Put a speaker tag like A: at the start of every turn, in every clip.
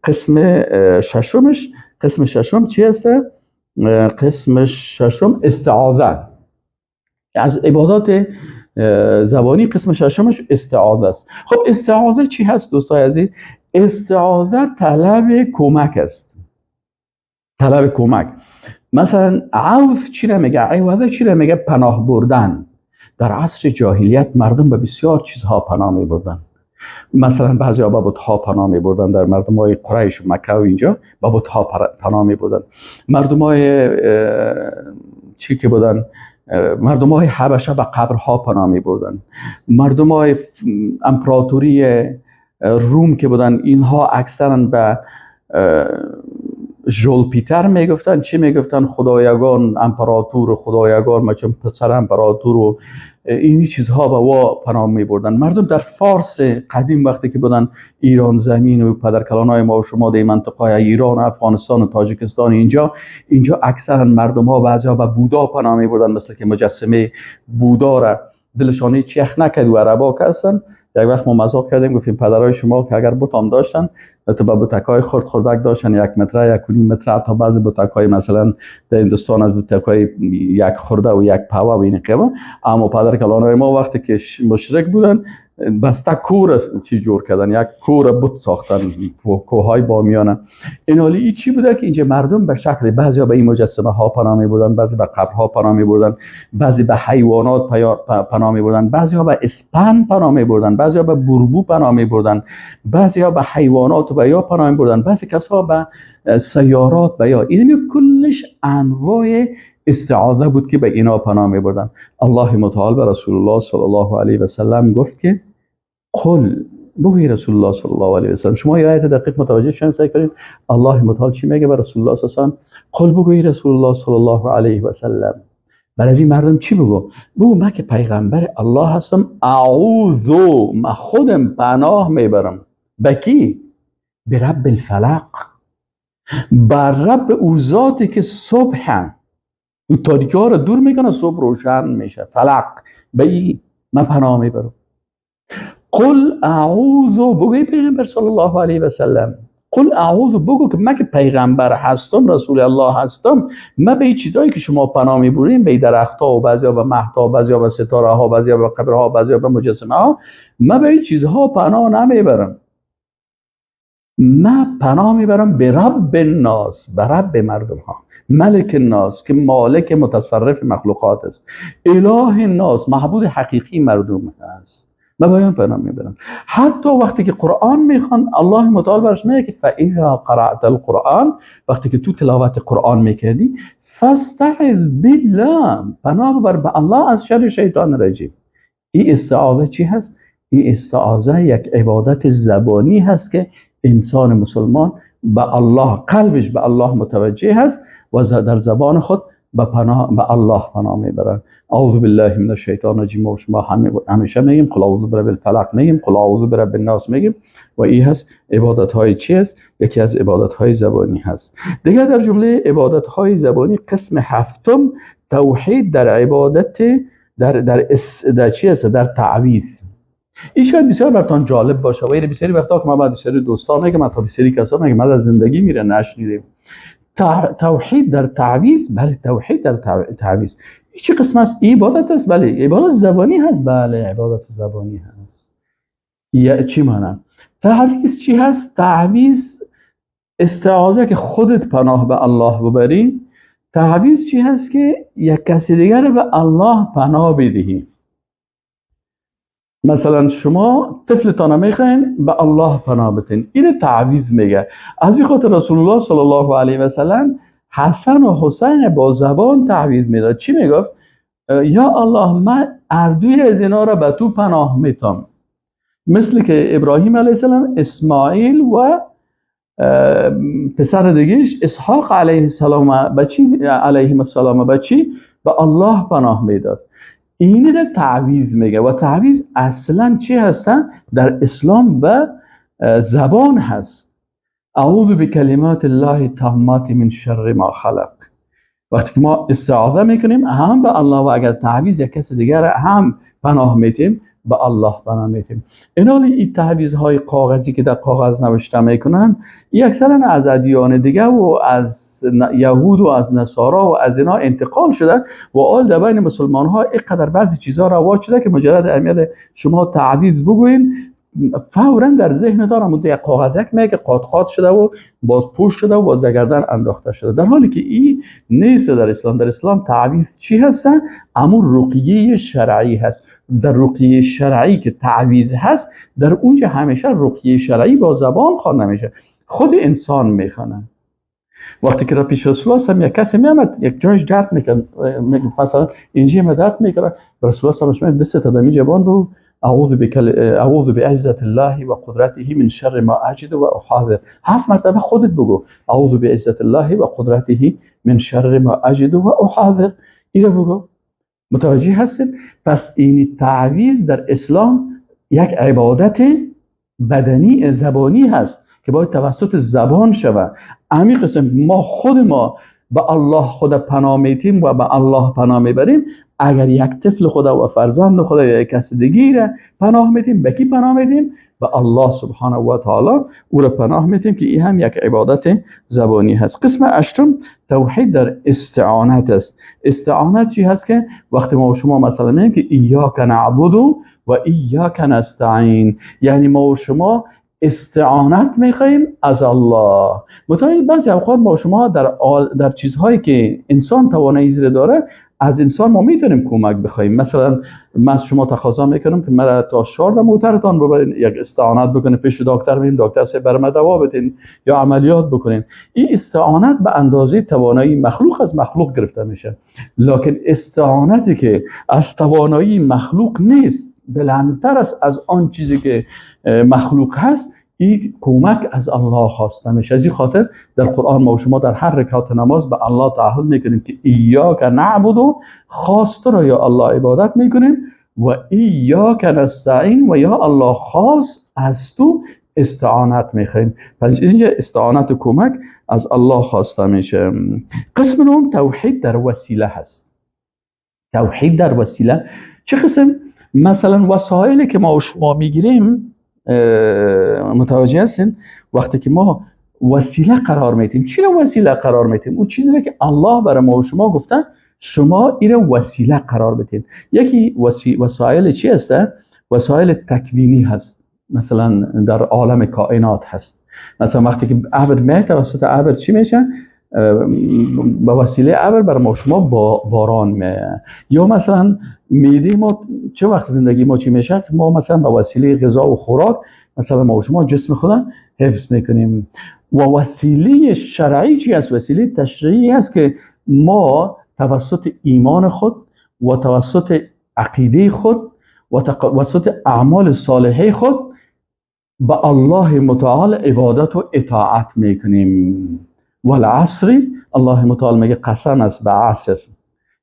A: قسم ششمش، قسم ششم چی هسته؟ قسم ششم استعاذه. از عبادات زبانی قسم ششمش استعاذه است. خب استعاذه چی هست دوستای عزیز؟ استعاذه طلب کمک است. طلب کمک. مثلا عوض چی را میگه؟ عوض چی را میگه؟ پناه بردن. در عصر جاهلیت مردم به بسیار چیزها پناه می بردن. مثلا بعضی به بت‌ها پناه می بردن، در مردم های قریش و مکه و اینجا به بت‌ها پناه می بردن. مردم های چی که بودن، مردم های حبشه به قبرها پناه می بردن. مردم های امپراتوری روم که بودن، اینها اکثرا به ژولپیتر میگفتن. چی میگفتن؟ خدایگان امپراتور، خدایگان مچم پسر امپراتور و این چیزها به وا پناه میبردن. مردم در فارس قدیم وقتی که بودن، ایران زمین و پدرکلانای ما و شما در منطقه ایران و افغانستان و تاجیکستان، اینجا اکثرا مردم ها بعضی ها به بودا پناه میبردن، مثل که مجسمه بودا را دلشانه چیخ نکرد و عربا که هستن. یک وقت ما مذاق کردیم، گفتیم پدرای شما که اگر بتام داشتن تو به بتکای خرد خردک داشتن، 1 متر 1.5 متر، تا بعضی بتکای مثلا در هندوستان از بتکای 1 خرده و 1 پاوه و این قیمه. اما پدر کلانای ما وقتی که مشرک بودن، بسته کور چی جور کردن، یک کور بت ساختن، کوههای بامیانه. این حالی ای چی بوده که اینجا مردم به شکل بعضی به این مجسمه ها پناه می بردن، بعضی به قبرها پناه می بردن، بعضی به حیوانات پناه می بردن، بعضی ها به اسپن پناه می بردن، بعضی ها به بربو پناه می بردن، بعضی ها به حیوانات و یا پناه می بردن، بعضی کسا به سیارات و یا این کلش انواع استعاذه بود که به اینا پناه می بردن. الله متعال به رسول الله صلی الله علیه و سلم گفت که قل، بگوی رسول الله صلی الله علیه و سلم. شما یه آیت دقیق متوجه شدن، سعی کنید الله متعال چی میگه به رسول الله صلی الله علیه و سلم؟ قل، بگوی رسول الله صلی الله علیه و سلم. برای از این مردم چی بگو؟ بگو من که پیغمبر الله هستم، اعوذ، من خودم پناه میبرم به کی؟ به رب الفلق، بر رب او ذاتی که صبح او تاریکی ها رو دور میکنه، صبح روشن میشه. فلق، به ای من پناه میبرم. قل اعوذ، بگوی پیغمبر صلی الله علیه و سلم، قل اعوذ، بگو که من که پیغمبر هستم، رسول الله هستم، من به این چیزایی که شما پناه میبرین، به درخت‌ها و بعضیا به مهتاب، بعضیا به ستاره ها، بعضیا به قبرها، بعضیا به مجسمه ها، من به این چیزها پناه نمیبرم. من پناه میبرم به رب الناس، به رب مردم ها، ملک الناس که مالک متصرف مخلوقات است، اله الناس، معبود حقیقی مردم است. من بیان پناه میبرم. حتی وقتی که قرآن میخوان، الله متعال برش میگه که فاذا قرأت القرآن، وقتی که تو تلاوت قرآن میکردی، فاستعذ بالله، پناه ببر به الله از شر شیطان رجیم. این استعاذه چی هست؟ این استعاذه یک عبادت زبانی هست که انسان مسلمان به الله، قلبش به الله متوجه هست و در زبان خود به پناه به الله پناه میبرن. اعوذ بالله من الشیطان الرجیم. و شما همیشه میگیم قل اعوذ برب الفلق میگیم، قل اعوذ برب الناس میگیم و این هست عبادت های چی هست؟ یکی از عبادت های زبانی هست. دیگه در جمله عبادت های زبانی قسم هفتم توحید در عبادت در چی هست؟ در تعویذ. این شاید بسیار براتون جالب باشه و این بسیاری وقتا که من بعد بسیاری دوستان میگم، حتی بسیاری کسا میگم من از زندگی میره نشنیدیم. توحید در تعویذ، بله توحید در تعویذ. این چه قسم است؟ عبادت است، بله. عبادت زبانی هست، بله عبادت زبانی هست. یا چی معنی؟ تعویذ چی هست؟ تعویذ استعاذه که خودت پناه به الله ببری. تعویذ چی هست؟ که یک کسی دیگر به الله پناه بدهی. مثلا شما طفلتان میخواین به الله پناه بتین، این تعویذ میگه. از این خاطر رسول الله صلی الله علیه و سلم حسن و حسین با زبان تعویذ میداد. چی میگفت؟ یا الله من اردوی از اینا را به تو پناه میتم. مثل که ابراهیم علیه السلام اسماعیل و پسر دیگهش اسحاق علیه السلام به چی علیه السلام به چی؟ به الله پناه میداد. این را تعویذ میگه و تعویذ اصلا چی هستن؟ در اسلام به زبان هست. اعوذ بکلمات الله تامات من شر ما خلق. وقتی که ما استعاذه میکنیم هم به الله و اگر تعویذ یک کس دیگر هم پناه میتیم به الله پناه میتیم. اینا این تعویذ های کاغذی که در کاغذ نوشته میکنن، این اکثرا از ادیان دیگه و از یهود و از نصارا و از اینا انتقال شده و آل در بین مسلمان ها اینقدر بعضی چیزها رواج شده که مجرد امیال شما تعویذ بگوین، فورا در ذهنتان هم یک کاغذک میگه که قات قات شده و باز پوش شده و باز گردن انداخته شده، در حالی که این نیست در اسلام. در اسلام تعویذ چی هستن؟ امور رقیه شرعی هست. در رقیه شرعی که تعویذ هست، در اونجا همیشه رقیه شرعی با زبان خوانده میشه، خود انسان میخوانه. وقتی که را پیش رسول الله هم یک کسی میامد، یک جایش درد میکرد، مثلا اینجا ما درد میکرد، رسول الله صلی الله علیه و دست دمی جبان بود، اعوذ بعزت الله و قدرته من شر ما اجد و احاذر. 7 مرتبه خودت بگو اعوذ بعزت الله و قدرته من شر ما اجد و احاذر، اینو بگو. متوجه هستید؟ پس این تعویذ در اسلام یک عبادت بدنی زبانی هست که باید توسط زبان شود. همین قسم ما خود ما به الله خود پناه میتیم و به الله پناه میبریم. اگر یک طفل خدا و فرزند خدا یا یک کس دیگه را پناه میتیم، به کی پناه میتیم؟ به الله سبحانه و تعالی او را پناه میتیم که این هم یک عبادت زبانی هست. قسم هشتم توحید در استعانت است. استعانت چی هست؟ که وقتی ما و شما مثلا میگیم که ایاک نعبد و ایاک نستعین، یعنی ما و شما استعانت میخواهیم از الله. متأسفانه بعضی اوقات ما و شما در چیزهایی که انسان توانایی زیر داره، از انسان ما میتونیم کمک بخوایم. مثلا من از شما تقاضا میکنم که مرا تا شارد موترتان ببرین، یک استعانت بکنیم، پیش دکتر بریم، دکتر صاحب برای ما دوا بدین یا عملیات بکنین. این استعانت به اندازه توانایی مخلوق از مخلوق گرفته میشه، لکن استعانتی که از توانایی مخلوق نیست، بلندتر است از آن چیزی که مخلوق هست، این کمک از الله خواسته میشه. از این خاطر در قرآن ما و شما در هر رکعت نماز به الله تعهد میکنیم که ایاک نعبد، خاص تو را یا الله عبادت میکنیم، و ایاک نستعین، و یا الله خاص از تو استعانت میخوایم. پس اینجا استعانت و کمک از الله خواسته میشه. قسم دوم توحید در وسیله هست. توحید در وسیله چه قسم؟ مثلا وسایلی که ما و شما میگیریم، متوجه هستین؟ وقتی که ما وسیله قرار میدیم، چی رو وسیله قرار میدیم؟ اون چیزی که الله برای ما و شما گفته شما این رو وسیله قرار بدین. یکی وسایل چی هست؟ وسایل تکوینی هست، مثلا در عالم کائنات هست. مثلا وقتی که ابر میاد، توسط ابر چی میشه؟ با وسیله ابر بر ما شما باران میاد. یا مثلا میده ما چه وقت زندگی ما چی میشه؟ ما مثلا با وسیله غذا و خوراک مثلا ما و شما جسم خود حفظ میکنیم. و وسیله شرعی چی است؟ وسیله تشریعی است که ما توسط ایمان خود و توسط عقیده خود و توسط اعمال صالحه خود به الله متعال عبادت و اطاعت میکنیم. والعصر، الله متعال میگه قسم است به عصر،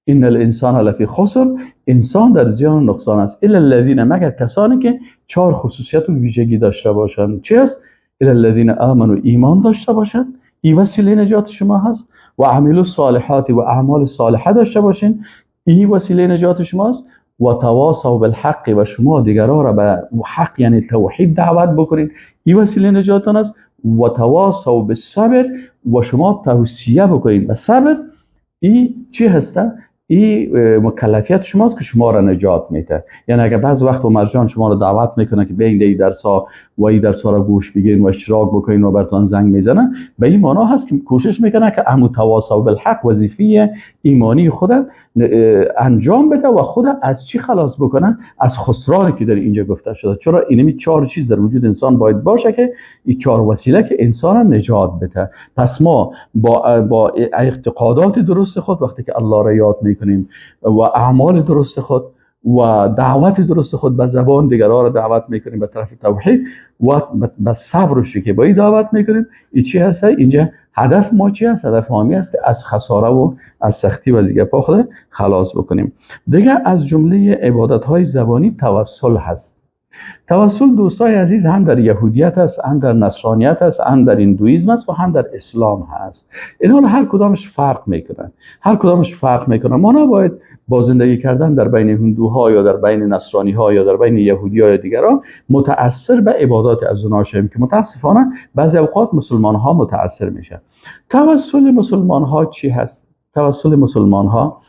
A: ان الانسان لفی خسر، انسان در زیان و نقصان است، الا الذین، مگر کسانی که 4 خصوصیت و ویژگی داشته باشند. چی است؟ الا الذین آمنوا، ایمان داشته باشند، این وسیله نجات شما هست، و عملوا الصالحات، و اعمال صالحه داشته باشین، این وسیله نجات شماست، و تواصوا بالحق، و شما دیگران را به حق یعنی توحید دعوت بکنین، این وسیله نجاتتان است، و تواصوا بالصبر، و شما توصیه بکنین به صبر، این چی هسته؟ این مکلفیت شماست که شما را نجات میده. یعنی اگر بعض وقت عمر جان شما را دعوت میکنه که بیاین این درس ها و این درس ها را گوش بگیرین و اشتراک بکنین و براتون زنگ میزنه، به این معنا هست که کوشش میکنه که امو تواصوا بالحق وظیفه ایمانی خود انجام بده و خود از چی خلاص بکنه؟ از خسرانی که در اینجا گفته شده. چرا اینمی 4 چیز در وجود انسان باید باشه که این 4 وسیله که انسان را نجات بده. پس ما با اعتقادات درست خود وقتی که الله را یاد میکنیم و اعمال درست خود و دعوت درست خود به زبان دیگران را دعوت میکنیم به طرف توحید و به صبر و شکیبایی دعوت میکنیم، این چی هست؟ اینجا هدف ما چی هست؟ هدف ما هست که از خساره و از سختی و از گپا خود خلاص بکنیم. دیگه از جمله عبادت های زبانی توسل هست. توسل دوستای عزیز هم در یهودیت است، هم در نصرانیت است، هم در هندویسم است و هم در اسلام هست. اینا هر کدامش فرق میکنن، هر کدامش فرق میکنن. ما نباید با زندگی کردن در بین هندوها یا در بین نصرانی ها یا در بین یهودی ها یا دیگران متأثر به عبادات از اونها شویم که متاسفانه بعضی اوقات مسلمان ها متأثر میشن. توسل مسلمان ها چی هست؟ توسل مسلمان ها،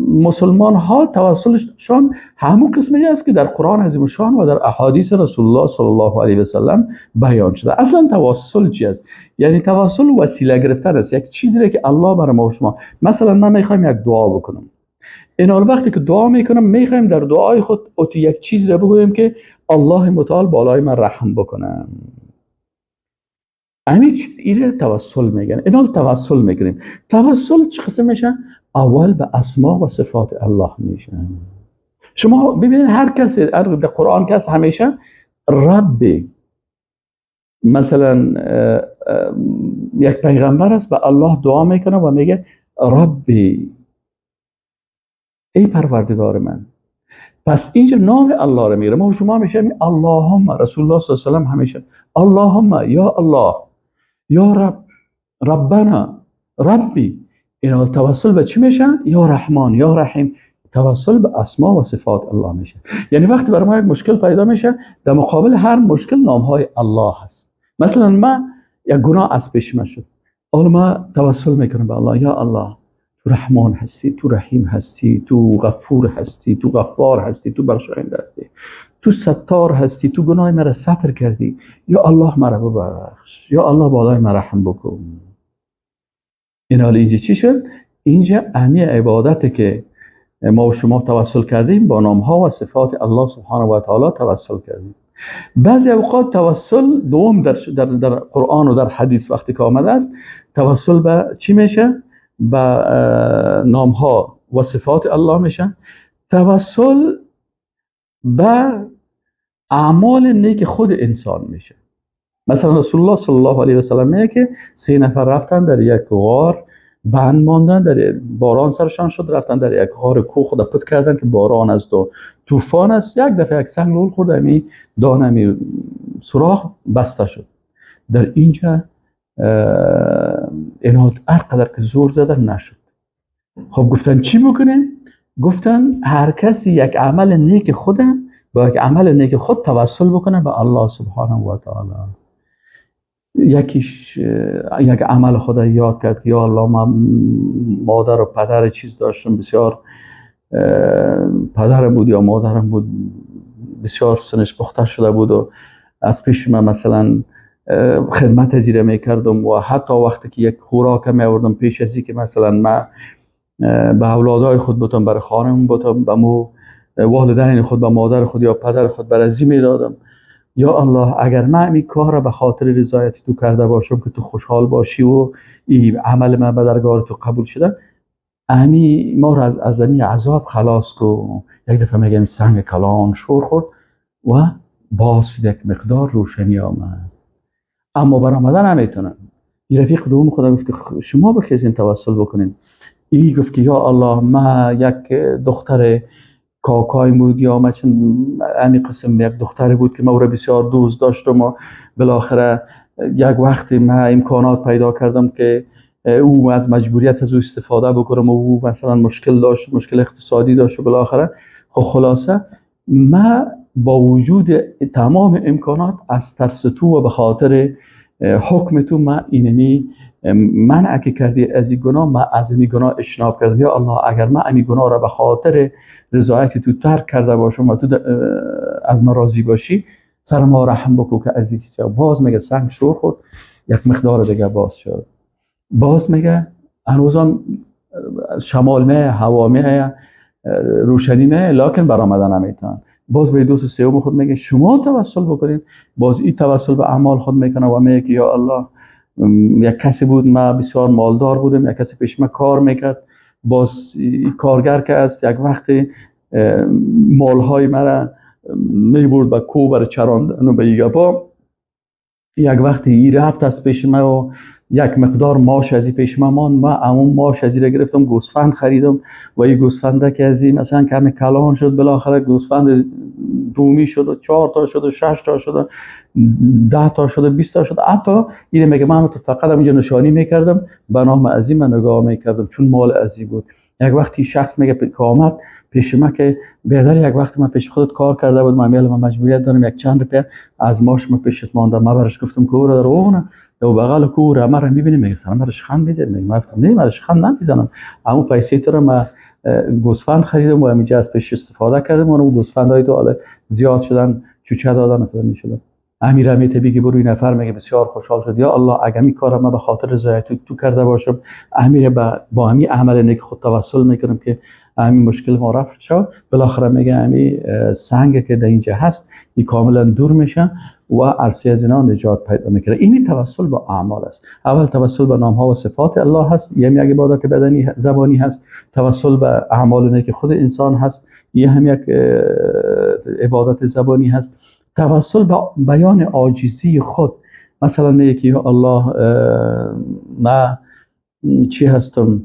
A: مسلمان ها توسلشان همون قسمی است که در قرآن عظیم الشان و در احادیث رسول الله صلی الله علیه و سلم بیان شده. اصلا توسل چی است؟ یعنی توسل وسیله گرفتن است، یک چیزی که الله برای ما و شما، مثلا من میخوایم یک دعا بکنم، این حال وقتی که دعا میکنم میخوایم در دعای خود اوتی یک چیز را بگویم که الله متعال بالای من رحم بکنه. همین چیز ایره توسل میگن. این حال توسل میکنیم. توسل چه قسم میشه؟ اول به اسما و صفات الله میشه. شما ببینید هر کسی در قرآن کس همیشه رب، مثلا یک پیغمبر است به الله دعا میکنه و میگه ربی، ای پروردگار من. پس اینجا نام الله رو میگیره. ما شما میشه اللهم، رسول الله صلی الله علیه و سلم همیشه اللهم، یا الله، یا رب، ربنا، ربی. اینا توسل به چی میشه؟ یا رحمان، یا رحیم. توسل به اسما و صفات الله میشه. یعنی وقتی برای ما یک مشکل پیدا میشه، در مقابل هر مشکل نامهای الله هست. مثلا من یک گناه از پیش من شد، حالا ما توسل میکنم به الله، یا الله تو رحمان هستی، تو رحیم هستی، تو غفور هستی، تو غفار هستی، تو بخشاینده هستی، تو ستار هستی، تو گناه مرا ستر کردی، یا الله مرا ببخش، یا الله بالای مرا رحم بکن. این حال اینجا چی شد؟ اینجا اهمی عبادت که ما و شما توسل کردیم با نام ها و صفات الله سبحانه و تعالی توسل کردیم. بعضی اوقات توسل دوم در, در, در قرآن و در حدیث وقتی که آمده است، توسل به چی میشه؟ به نام ها و صفات الله میشه. توسل به اعمال نیک خود انسان میشه. مثلا رسول الله صلی الله علیه و سلم میگه که 3 نفر رفتن در یک غار بند ماندن، در باران سرشان شد، رفتن در یک غار کوه خود پت کردن که باران است و طوفان است. یک دفعه یک سنگ لول خورد، امی دانه می سوراخ بسته شد. در اینجا اینا هر قدر که زور زدن نشد. خب گفتن چی بکنیم؟ گفتن هر کسی یک عمل نیک خود با یک عمل نیک خود توسل بکنه به الله سبحانه و تعالی. یکیش یک عمل خدا یاد کرد که یا الله من مادر و پدر چیز داشتم، بسیار پدرم بود یا مادرم بود، بسیار سنش پخته شده بود و از پیش من مثلا خدمت زیره میکردم و حتی وقتی که یک خوراک می آوردم پیش از که مثلا من به اولادای خود بودم، برای خانم بودم، به مو والدین خود، به مادر خود یا پدر خود برازی میدادم. یا الله اگر من این کار را به خاطر رضایت تو کرده باشم که تو خوشحال باشی و این عمل من به درگاه تو قبول شده، امی ما را از امی عذاب خلاص کن. یک دفعه میگم سنگ کلان شور خورد و باز شد، یک مقدار روشنی آمد، اما برآمدن نمیتونن. این رفیق دوم خدا گفت که شما بخیزین توسل بکنین. ای گفت که یا الله ما یک دختر کاکای بود یا ما چون امی قسم یک دختری بود که ما او را بسیار دوست داشتم و بالاخره یک وقتی ما امکانات پیدا کردم که او از مجبوریت از او استفاده بکنم و او مثلا مشکل داشت، مشکل اقتصادی داشت و بالاخره خب خلاصه ما با وجود تمام امکانات از ترس تو و به خاطر حکم تو ما اینمی منع که کردی از این گناه، ما از این گناه اجتناب کردم. یا الله اگر ما این گناه را به خاطر رضایت تو ترک کرده باشم و تو از ما راضی باشی، سر ما رحم بکن که از این چیزا. باز میگه سنگ شور خورد، یک مقدار دیگه باز شد. باز میگه هنوزم شمال می، هوا می، روشنی می، لکن برآمدن نمیتونن. باز به دوست سوم خود میگه شما توسل بکنین. باز این توسل به اعمال خود میکنه و میگه که یا الله یک کسی بود، ما بسیار مالدار بودم، یک کسی پیش ما کار میکرد، باز کارگر که است یک وقتی مالهای مرا میبرد به کو برای چراندن و به ایگپا، یک وقتی ای رفت از پیش ما و یک مقدار ماش از این پیش ما ماند، ما همون ماش از این گرفتم گوسفند خریدم و این گوسفنده که از این مثلا کم کلان شد، بالاخره گوسفند دومی شد و 4 تا شد و 6 تا شد و 10 تا شد و 20 تا شد. حتی اینه میگه من فقط اینجا نشانی میکردم، به نام عظیم من نگاه میکردم چون مال عظیم بود. یک وقتی شخص میگه که آمد پیش ما که بهتر یک وقت من پیش خودت کار کرده بود، من مجبوریت دارم یک چند روپیه از ماش ما پیشت مانده. من برش گفتم که او را در اونه و بغل کو را مرا میبینی، میگه سلام برش خند میزنی؟ میگه من گفتم نه برش خند نمیزنم، اما پیسه تو رو من گوسفند خریدم و همینجا از پیش استفاده کردم و اون گوسفندای تو حالا زیاد شدن، چوچه دادن و فلان شدن. امیر امیت بگی برو این نفر میگه بسیار خوشحال شد، یا الله اگه می کارم من به خاطر رضایت تو کرده باشم، امیر با همین عمل نیک خود توسل میکنم که همین مشکل ما رفع شد. بالاخره میگه همین سنگ که در اینجا هست این کاملا دور میشه و عرصه از اینا نجات پیدا میکنه. این توسل با اعمال است. اول توسل به نام ها و صفات الله هست، یه یک عبادت بدنی زبانی هست. توسل به اعمال نیک خود انسان هست، یه هم یک عبادت زبانی هست. توسل به بیان عاجزی خود، مثلا میگه که یا الله من چی هستم،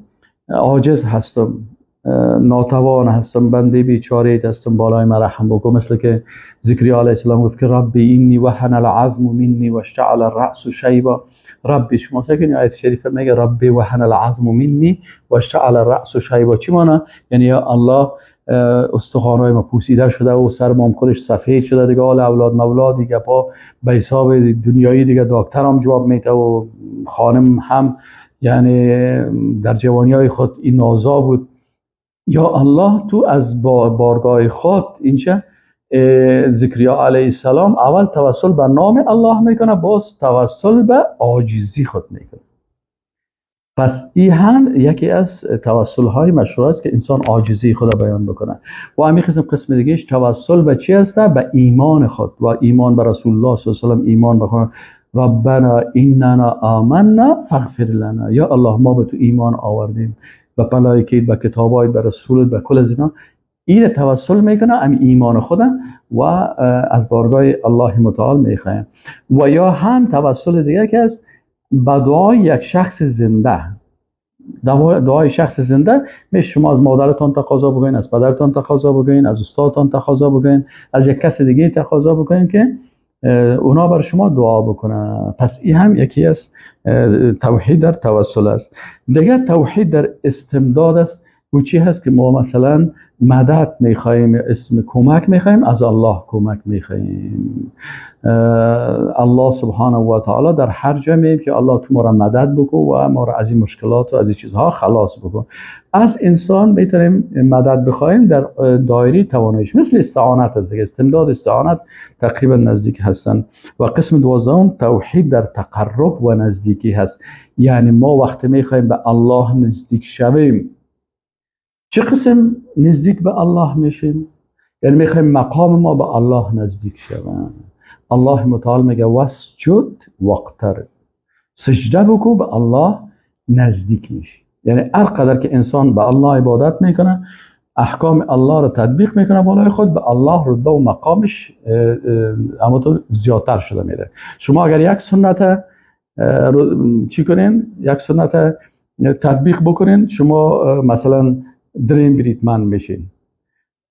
A: عاجز هستم، ناتوان هستم، بنده بیچاره هستم، بالای من رحم بکن. مثل که زکریا علیه السلام گفت که ربی اینی وهن العظم منی واشتعل الرأس شیبا. ربی، شما ساکن آیت شریفه میگه ربی وهن العظم منی واشتعل الرأس شیبا. چی معنی؟ یعنی یا الله استخوان‌های ما پوسیده شده و سرمام کلش سفید شده دیگه، حال اولاد مولاد دیگه پا به حساب دنیایی دیگه دکتر هم جواب میده و خانم هم یعنی در جوانی‌های خود این نازا بود. یا الله تو از بارگاه خود اینجا زکریا علیه السلام اول توسل به نام الله میکنه، باز توسل به عاجزی خود میکنه. پس این هم یکی از توسل های مشروع است که انسان عاجزی خود بیان بکنه. و همین قسم دیگهش توسل به چی هست؟ به ایمان خود و ایمان به رسول الله صلی الله علیه و سلم، ایمان بکنه. ربنا اننا آمنا فاغفر لنا، یا الله ما به تو ایمان آوردیم، به ملائکه، به کتابای، به رسولت، به کل از اینا. این توسل میکنه هم ایمان خودم و از بارگاه الله متعال میخوایم. و یا هم توسل دیگه که است به دعای یک شخص زنده. دعای شخص زنده میشه شما از مادرتان تقاضا بکنین، از پدرتان تقاضا بکنین، از استادتان تقاضا بکنین، از یک کس دیگه تقاضا بکنین که اونا بر شما دعا بکنن. پس این هم یکی از توحید در توسل است. دیگه توحید در استمداد است. و چی هست که ما مثلا مدد میخواهیم، اسم کمک میخواهیم، از الله کمک میخواهیم. الله سبحانه و تعالی در هر جا میگه که الله تو ما را مدد بکن و ما را از این مشکلات و از این چیزها خلاص بکن. از انسان میتونیم مدد بخواهیم در دایره تواناییش، مثل استعانت است دیگه. استمداد استعانت تقریبا نزدیک هستند. و قسم 12 توحید در تقرب و نزدیکی هست. یعنی ما وقتی میخواهیم به الله نزدیک شویم، چه قسم نزدیک به الله میشیم؟ یعنی میخوایم مقام ما به الله نزدیک شوند. الله متعال میگه واسجد واقترب، سجده بکو به الله نزدیک میشی. یعنی هر قدر که انسان به الله عبادت میکنه، احکام الله رو تطبیق میکنه بالای خود، به الله رتبه و مقامش اما تو زیادتر شده میره. شما اگر یک سنت چی کنین، یک سنت تطبیق بکنین، شما مثلا دریم بریتمن میشین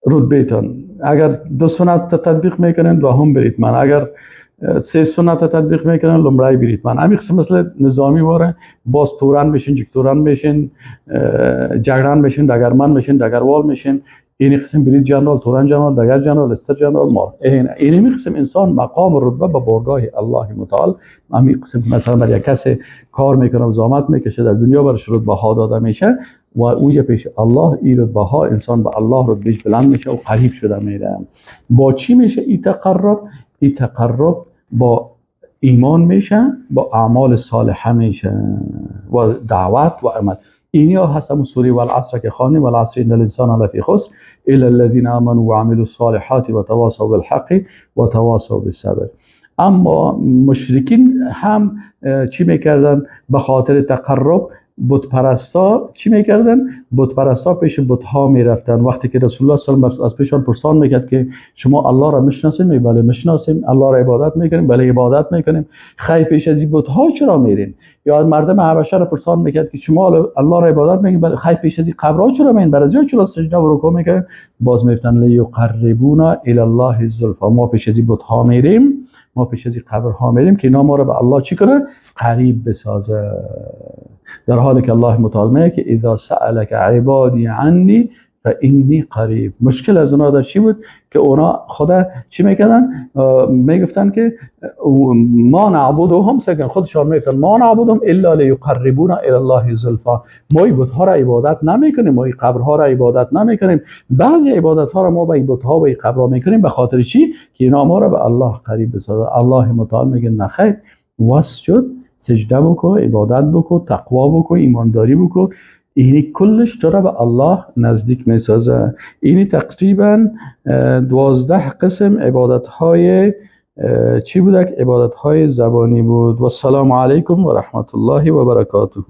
A: رتبهتان. اگر 2 سنت تطبیق میکنین دوهم بریتمن، اگر 3 سنت تطبیق میکنن لمړی بریتمن. همین قسم مثل نظامی واره باز تورن میشین، جکتورن میشین، جگران میشین، دگرمن میشین، دگروال میشین. این قسم برید جنرال، تورن جنرال، دگر جنرال، استر جنرال، مار. این قسم انسان مقام و رتبه به بارگاه الله متعال. همین قسم مثلا برای کسی کار میکنه و زحمت میکشه در دنیا برش رتبه ها داده میشه و او پیش الله این رتبه ها انسان به الله رتبهش بلند میشه و قریب شده میره. با چی میشه این تقرب؟ این تقرب با ایمان میشه، با اعمال صالحه میشه و دعوت و عمل. اینیا هست همون سوره والعصر که خوانیم، والعصر ان الانسان لفی خسر الا الذين آمنوا وعملوا الصالحات وتواصوا بالحق وتواصوا بالصبر. اما مشرکین هم چی میکردن؟ به خاطر تقرب بت پرستا چی میکردن؟ بت پرستا پیش بت ها میرفتن. وقتی که رسول الله صلی الله علیه و از پیشان پرسان میکرد که شما الله را میشناسیم؟ می بله میشناسیم. الله را عبادت میکنیم؟ بله عبادت میکنیم. خیر پیش از این بت ها چرا میرین؟ یا مردم حبشه را پرسان میکرد که شما الله را عبادت میکنیم؟ بله. خیر پیش از این قبرها چرا میرین؟ برای چرا سجده و رکوع میکنین؟ باز میگفتن لیقربونا الی الله زلفا. ما پیش از این بت ها میریم، ما پیش از این قبرها میریم که اینا ما را به الله چی کنه؟ قریب بسازه. در حالی که الله متعال میگه که اذا سألک عبادی عنی فانی قریب. مشکل از اونا در چی بود؟ که اونا خدا چی میکردن؟ میگفتن که ما نعبدهم، سکن خودشان میگفتن ما نعبدهم الا لیقربونا الی الله زلفا. ما این بت‌ها را عبادت نمیکنیم، ما این قبرها را عبادت نمیکنیم. بعضی عبادت ها را ما به این بت‌ها و این قبرها میکنیم به خاطر چی؟ که اینا ما را به الله قریب بسازه. الله متعال میگه نخیر، واسجد، سجده بکو، عبادت بکو، تقوا بکو، ایمانداری بکو، اینی کلش تو را به الله نزدیک میسازه. اینی تقریبا 12 قسم عبادت های چی بوده؟ عبادت های زبانی بود. و السلام علیکم و رحمت الله و برکاته.